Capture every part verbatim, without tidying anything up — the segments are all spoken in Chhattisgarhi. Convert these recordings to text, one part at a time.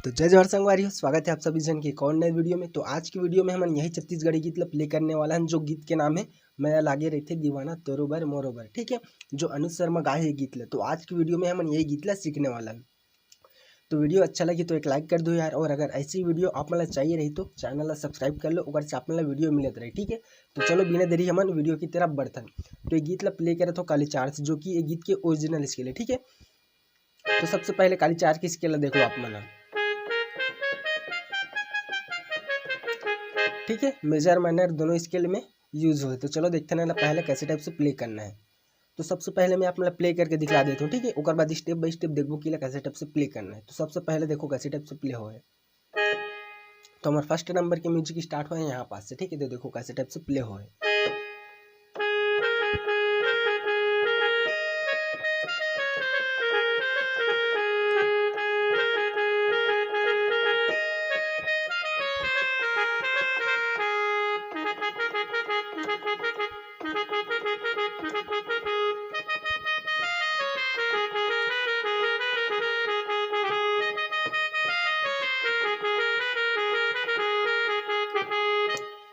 तो जय जोहार संगवारी हो, स्वागत है आप सभी जन के एक और नए वीडियो में। तो आज की वीडियो में हमन यही छत्तीसगढ़ी गीत ला प्ले करने वाला हन, जो गीत के नाम है मैं लागे रहिथे दीवाना तोरो बर मोरो बर, ठीक है, जो अनुज शर्मा गाए हे गीत ला। तो आज की वीडियो में हमन यही गीत ला सीखने वाला हन। तो वीडियो अच्छा लगी तो एक लाइक कर दो यार, और अगर ऐसी वीडियो आप मन ला चाहिए रही तो चैनल ला सब्सक्राइब कर लो, ओकर से आप मन ला वीडियो मिलत रही, ठीक है। तो चलो बिना देरी हमन वीडियो की तरफ बढ़थन। तो ये गीत ला प्ले करत हो काली चार से, जो कि ये गीत के ओरिजिनल स्केल है, ठीक है। तो सबसे पहले काली चार की स्केल ला देखो आप मन ह। ठीक है, मेजर माइनर दोनों स्केल में यूज होए। तो चलो देखते हैं ना पहले कैसे टाइप से प्ले करना है। तो सबसे पहले मैं आप मन ला प्ले करके दिखला देता हूँ, ठीक है। ओकर बाद स्टेप बाय स्टेप देखबो कि ला कैसे टाइप से प्ले करना है। तो सबसे पहले देखो कैसे टाइप से प्ले होए। तो हमारे फर्स्ट नंबर के म्यूजिक स्टार्ट होए यहाँ पास से, ठीक है। तो देखो कैसे टाइप से प्ले होए।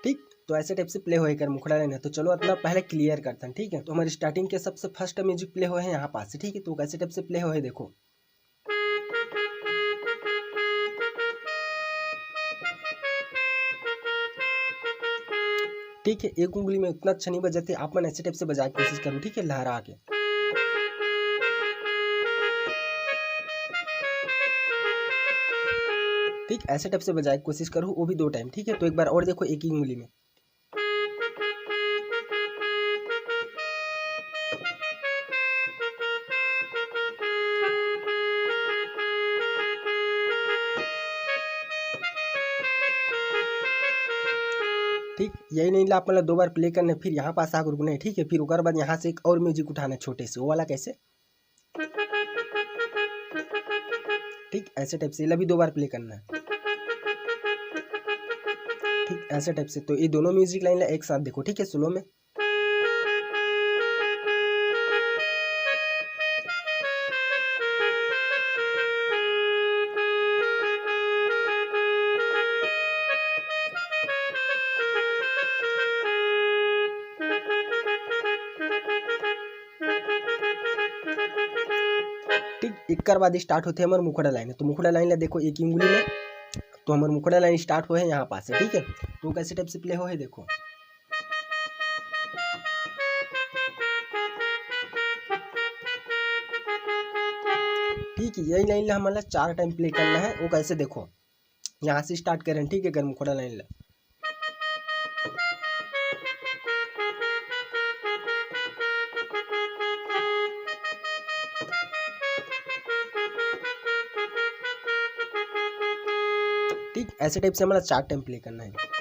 ठीक, तो ऐसे टाइप से प्ले होए कर मुखड़ा लाइन है। तो चलो अपना पहले क्लियर करथन, ठीक है। तो हमारे स्टार्टिंग के सबसे फर्स्ट म्यूजिक प्ले होए है यहाँ पास से, ठीक है। तो कैसे टाइप से प्ले होए देखो। ठीक है, एक उंगली में उतना अच्छा नहीं बजाते, आप मन ऐसे टाइप से बजाए के कोशिश करो, ठीक है, लहरा के। ठीक, ऐसे टाइप से बजाए के कोशिश करो, वो भी दो टाइम, ठीक है। तो एक बार और देखो एक ही उंगली में। ठीक, यही लाइन ला आप मन ला दो बार प्ले करना है, फिर यहाँ पास आके रुकना है, ठीक है। फिर ओकर बाद यहाँ से एक और म्यूजिक उठाना है छोटे से, वो वाला कैसे? ठीक, ऐसे टाइप से, ये ला भी दो बार प्ले करना है। ठीक, ऐसे टाइप से। तो ये दोनों म्यूजिक लाइन ला एक साथ देखो, ठीक है, स्लो में। ठीक, एकर बाद स्टार्ट होथे हमर मुखड़ा लाइन। तो मुखड़ा लाइन ला देखो एक ही उंगली में, तो हमर मुखड़ा लाइन स्टार्ट होए है यहाँ पास से, ठीक है। तो कैसे टाइप से प्ले होए है देखो। ठीक है, यही लाइन ला हमन ला चार टाइम प्ले करना है। वो कैसे देखो, यहाँ से स्टार्ट करें, ठीक है, अगर मुखड़ा लाइन ला। ठीक, ऐसे टाइप से हमन ला चार टाइम प्ले करना है।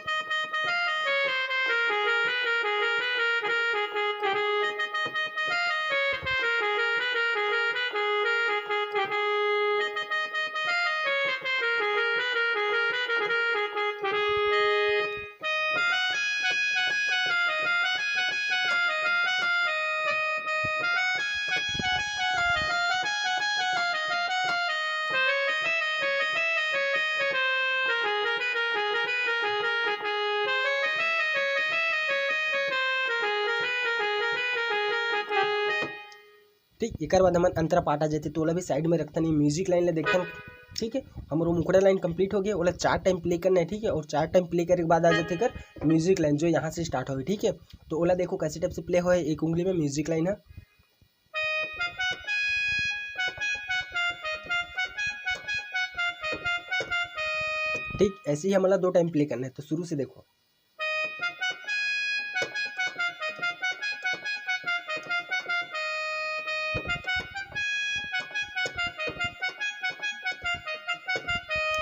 ठीक, एकर बाद हमन अंतरा पाटा जैसे तोला भी साइड में रखथन, ये म्यूजिक लाइन ला देखथन। ठीक है, हमर वो मुखड़ा लाइन कंप्लीट हो गया, ओला चार टाइम प्ले करना है। ठीक है, और चार टाइम प्ले करे के बाद आ जाते कर म्यूजिक लाइन जो यहाँ से स्टार्ट होवे। ठीक है, तो ओला देखो कैसे टाइप से प्ले होए एक उंगली में म्यूजिक लाइन है। ठीक, ऐसे ही हमला दो टाइम प्ले करना है, तो शुरू से देखो।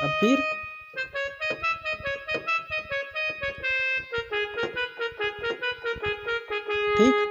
अब फिर ठीक।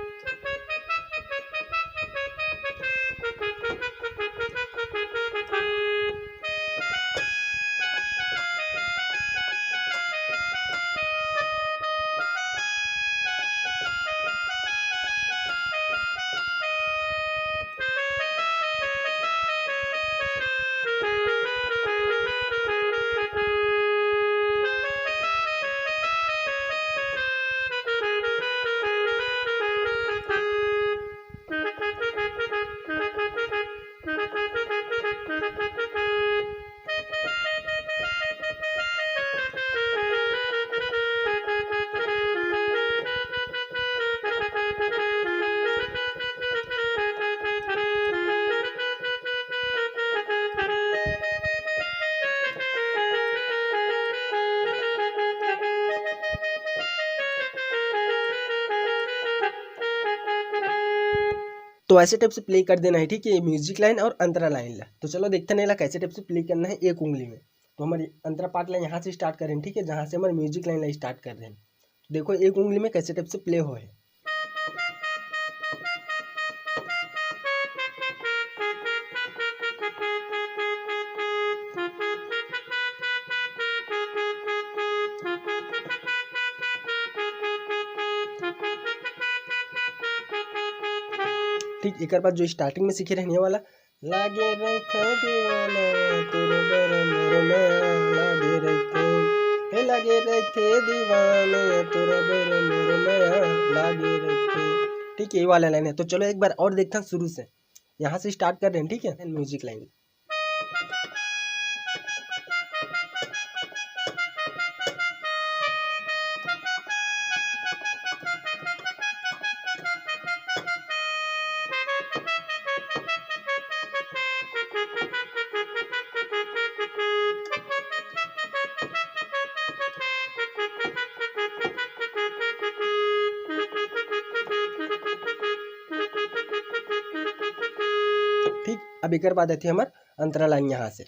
तो ऐसे टाइप से प्ले कर देना है, ठीक है, म्यूजिक लाइन और अंतरा लाइन ला। तो चलो देखते हैं एला कैसे टाइप से प्ले करना है एक उंगली में। तो हमारी अंतरा पार्ट ला यहाँ से स्टार्ट करें, ठीक है, जहाँ से हमारे म्यूजिक लाइन ला स्टार्ट कर रहे हैं। देखो एक उंगली में कैसे टाइप से प्ले हो है। ठीक, एक बार जो स्टार्टिंग में सीखे रहने वाला, लागे रहिथे दीवाना तोर बर मोर मया, लागे रहिथे, हे लागे रहिथे दीवाना तोर बर मोर मया, लागे रहिथे। ठीक है, ये वाला लाइन है। तो चलो एक बार और देखते हैं शुरू से, यहाँ से स्टार्ट कर रहे हैं, ठीक है, म्यूजिक लाइन। ठीक, अब एकर बाद आती है हमार अंतरा लाइन यहाँ से।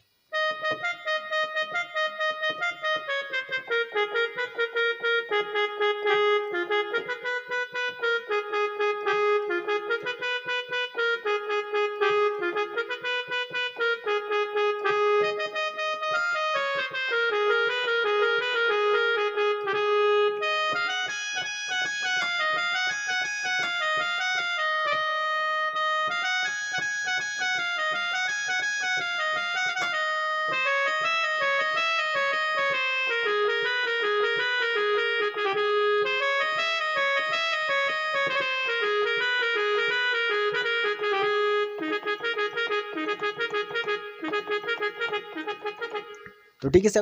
तो ठीक है सर,